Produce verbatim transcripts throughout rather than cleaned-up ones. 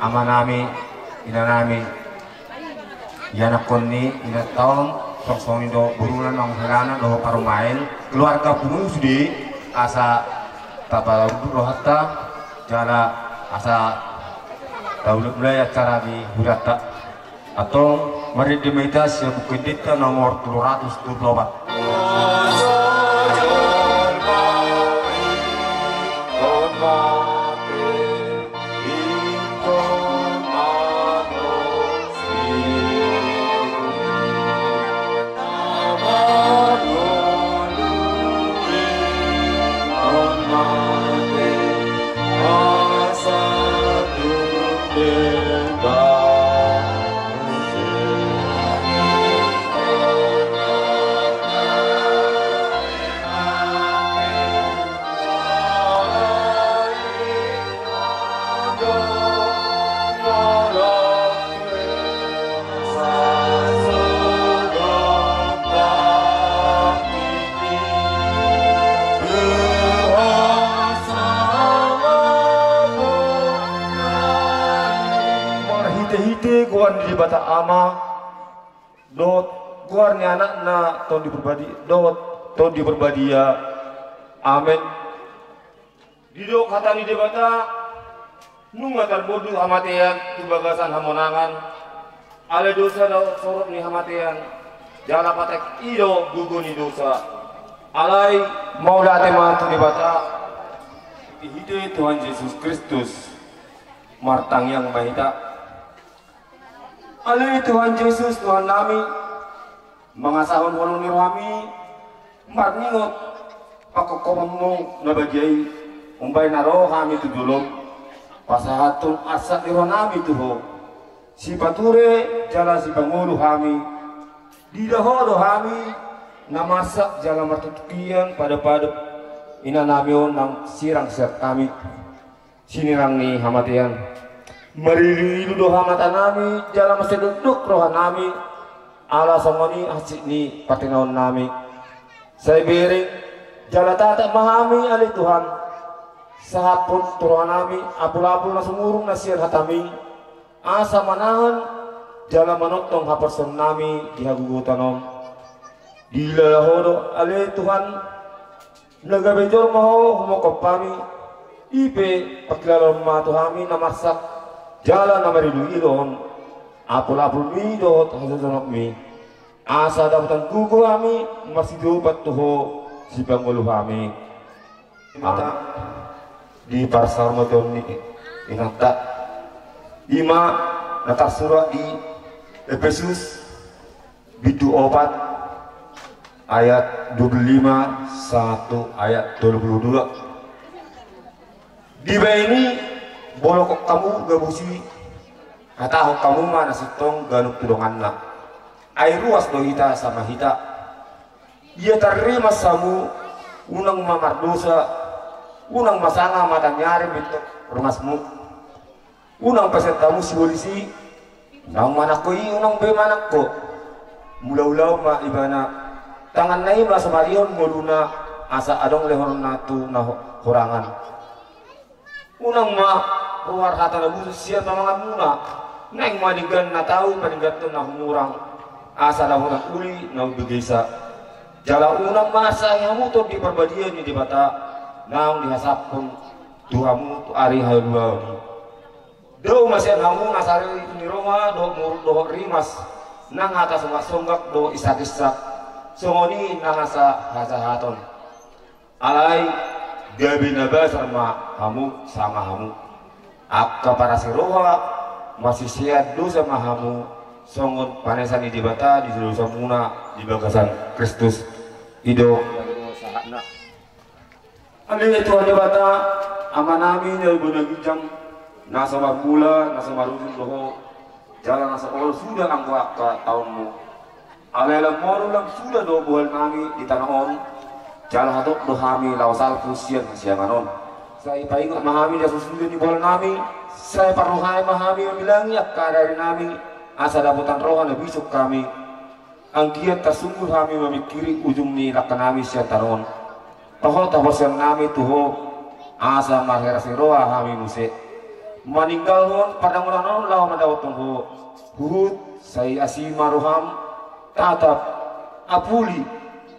Amanami, inanami, ianakkon ni inanta on, songon i do boruna naung helana dohot parumaen, keluarga pungu sude, asa tapaunduk rohanta, jala asa taulak mulai acara ni hudanta. Antong, marende ma hita sian Buku Endenta nomor tolu ratus tolu pulu opat. Marhitehite goar ni Debata Ama, dohot goar ni Anakna Tondi Parbadia, dohot Tondi Parbadia. Amen. Didok hata ni Debata, nunga tarbondut hamatean tu bagasan hamonangan, alai dosa do sorop ni hamatean, jala patik i do gogo ni dosa. Alai mauliate ma tu Debata, marhite Tuhan Jesus Kristus, martangiang ma hita. Ale Tuhan Jesus, Tuhannami, mangasahon holong ni rohami, marningot pangkophononmu na badia i, umbahen na ro hami tu jolom, pasahathon arsak ni rohanami tu Ho, sipature jala sipangolu hami. Diida Ho do hami na marsak jala martutukian padopadopan inanami on naung sirang sian hami, sinirang ni hamatean. Mariluilu do hamateanami jala mansai dokdok rohanami, ala songon i hansit ni pantinaonnami. Sai bereng jala tatap ma hami ale Tuhan, sahaphon tu rohanami apulapul na sumurung na sian hatami, asa manahan jala manongtong haporseaonnami di hagogotan on. Dilala Ho do ale Tuhan, na gabe jolma Ho humophop hami, i pe pangkilalaon ma tu hami na marsak jala na mariluilu on apulapulmi dohot hajongjongjonganmi, asa dapotan gogo hami marsidopan tu Ho sipangolu hami. Amen. Di parsaurmatuaon ni inanta, i ma na tarsurat di Epesus bindu opat ayat dua pulu lima sahat tu ayat tolu pulu dua. Dibahen i, bolongkon hamu gabus i, hatahon hamu ma na sintong ganup tu donganna. Ai ruas do hita sama hita. Ia tarrimas hamu, unang ma mardosa, unang ma sanga mata ni ari mintor rimasmu. Unang paseat hamu sibolis i, naung manangko i unang be manangko. Mulaulaon ma ibana, tanganna i ma so marihon ngoluna, asa adong lehononna tu na ho-, horangan. Unang ma ruar hata na busuk sian pamanganmuna, naeng ma denggan na tau padengganhon na humurang, asa dapotan uli na umbegesa. Jala unang ma arsahi hamu Tondi Parbadia ni Debata, naung dihasahon tu hamu tu ari haluaon i. Dao ma sian hamu na saririt ni roha dohot muruk dohot rimas, nang hata songgak-songgak dohot insak-insak, songon i nang asa hajahaton. Alai gabe na basar ma hamu sanga hamu. Angka parasi roha, marsisean dosa ma hamu, songon panesa ni Debata di dosamuna di bagasan Kristus. I do sahatna. Ale Tuhan Debata, Amanami na di banua ginjang, na so marmula, na so marujung do Ho, jala na so olo suda anggo angka taonmu. Alai lam molo lam suda do bohalnami di tano on, jala hatop do hami laho salpu sian hasiangan on. Sai paingot ma hami di hasusuda ni bohalnami, sai parrohai ma hami mamilangi angka ariarinami, asa dapotan roha na bisuk hami. Anggiat tarsungkul hami mamingkiri ujung ni langkanami sian tano on. Toho taporseaonnami tu Ho, asa marheras ni roha hami muse. Maninggalhon pardamotan on laho mandapothon ho. Huhut sai asi ma roham, tatap, apuli,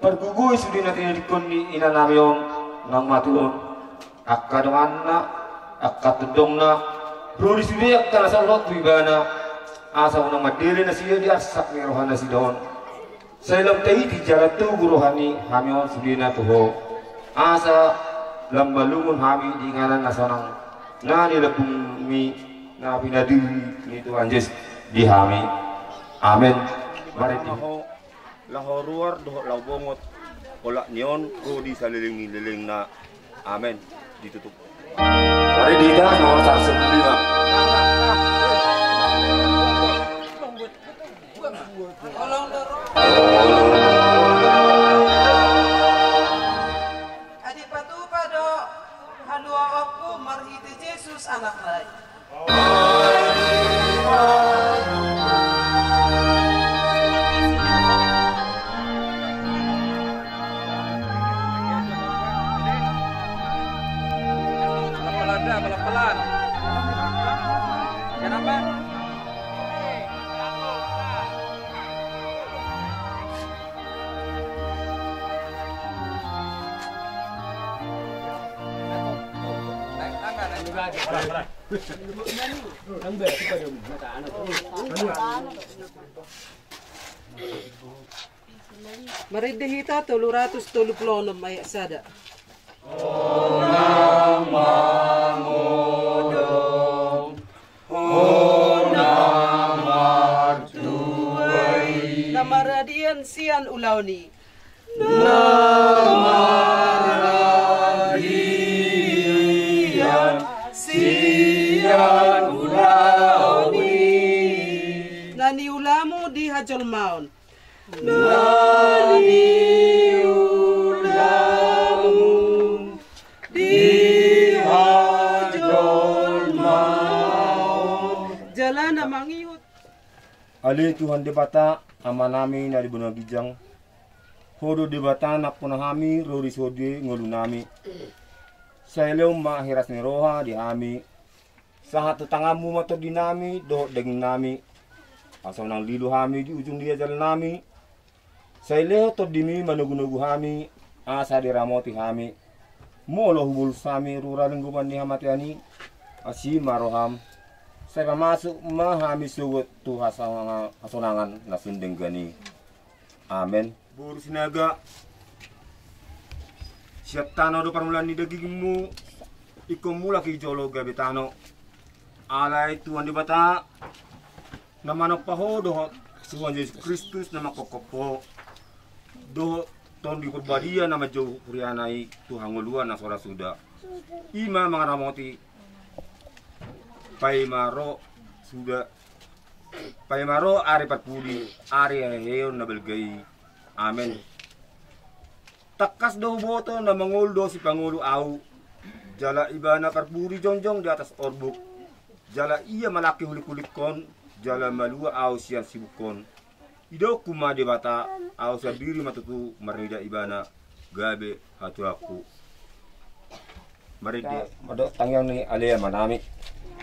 pargogoi sude na tinadingkon ni inanami on, nang mate on. Angka donganna, angka tondongna, ro di sude angka na saur tu ibana, asa unang mandele nasida di arsak ni rohanasida on. Sai lam taiti jala togu roha ni hami on sudena tu ho, asa lam malungun hami di inganan na sonang na nilambungmi na pinadiri ni Tuhan Jesus di hami. Amen. Marende. Laho ruar dohot laho bongot, olat ni on ro di saleleng ni lelengna. Amen. Ditutup. Mari di hita, nomor seratus lima. Adi patupa do haluaonku marhite Jesus Anakna i. Pelan-pelan dah, pelan-pelan. Kenapa? Marende hita tolu ratus tolu pulu onom ayat sada. Unang mangodom, unang martuai. Na maradian sian ulaon i. Na maradian sian ulaon i. Na niulamu di hajolmaon. Na niulamu di hajolmaon. Jala na mangihut. Ale Tuhan Debata, Amanami na di banua ginjang, Ho do Debata nampuna hami ro di sude ngolunami. Sai lehon ma hiras ni roha di hami, sahat tu tanganmu ma tondinami dohot dagingnami, asa unang lilo hami di ujung ni ajalnami. Sai lehon tondimi manogunogu hami, asa diramoti hami. Molo hubolus hami rura linggoman ni hamatean i, asi ma roham. Sai pamasuk ma hami sogot tu hasonanga-, hasonangan na sun denggan i. Amen. Boru Sinaga, sian tano do parmulaan ni dagingmu, ingkon mulak i jolo gabe tano. Alai Tuhan Debata, na manompa ho dohot Tuhan Jesus Kristus na mangkophop ho, dohot Tondi Parbadia na manjou huriana i tu hangoluan na so ra suda. I ma mangaramoti paima ro suda, paima ro ari parpudi, ari haheheon na balga i. Amen. Tangkas do huboto na mangolu do sipangolu ahu, jala ibana parpudi jongjong di atas orbuk, jala ia malangke hulinghulingkon, jala malua ahu sian sibukon. Idaonku ma Debata, ahu sandiri ma tutu marnida ibana, gabe hatuaonku. Marende. Mandok tangiang ni Ale Amanami.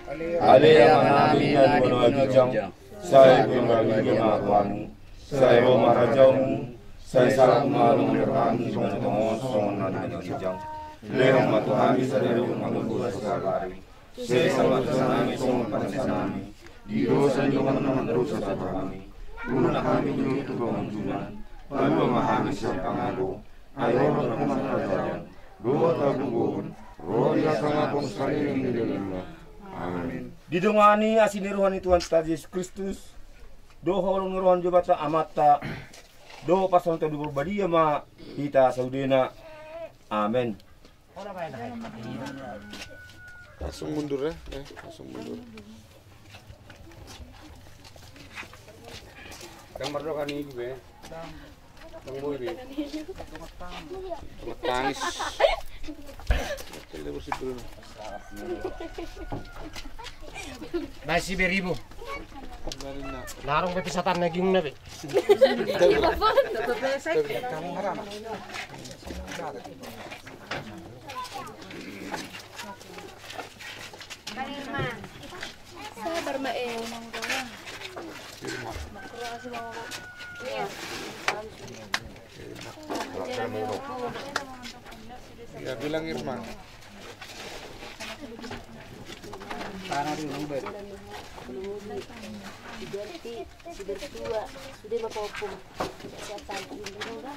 Ale Amanami na di banua ginjang, sai pinarbadia ma goarmu, sai ro ma harajaonmu, sai saut ma lomo ni roham di banua tonga on songon na di banua ginjang. Lehon ma tu hami sadari on hangoluan sadari. Sesa ma dosanami songon panesanami di dosa ni dongan na mandosa tu hami. Unang hami jolo tu pangunjunan, palua ma hami sian pangago. Ai Ho do harajaon dohot hagogoon, ro di hasangapon saleleng ni lelengna. Amen. Didongani asi ni roha ni Tuhanta Jesus Kristus, dohot holong ni roha ni Debata Amanta, dohot parsaoran Tondi Parbadia ma hita saudena. Amen. Langsung mundur ya, eh, langsung mundur. Gambar doang kan ini gue. Bang Boy, Be. Tangis. Masih beribu. Larung be pisatan na giung na be. Bang Irma. Ya, bilang Irma. Tanah di Nungben. Diganti, sudah dua, sudah lima kopung. Siap-siap tadi ini, udah.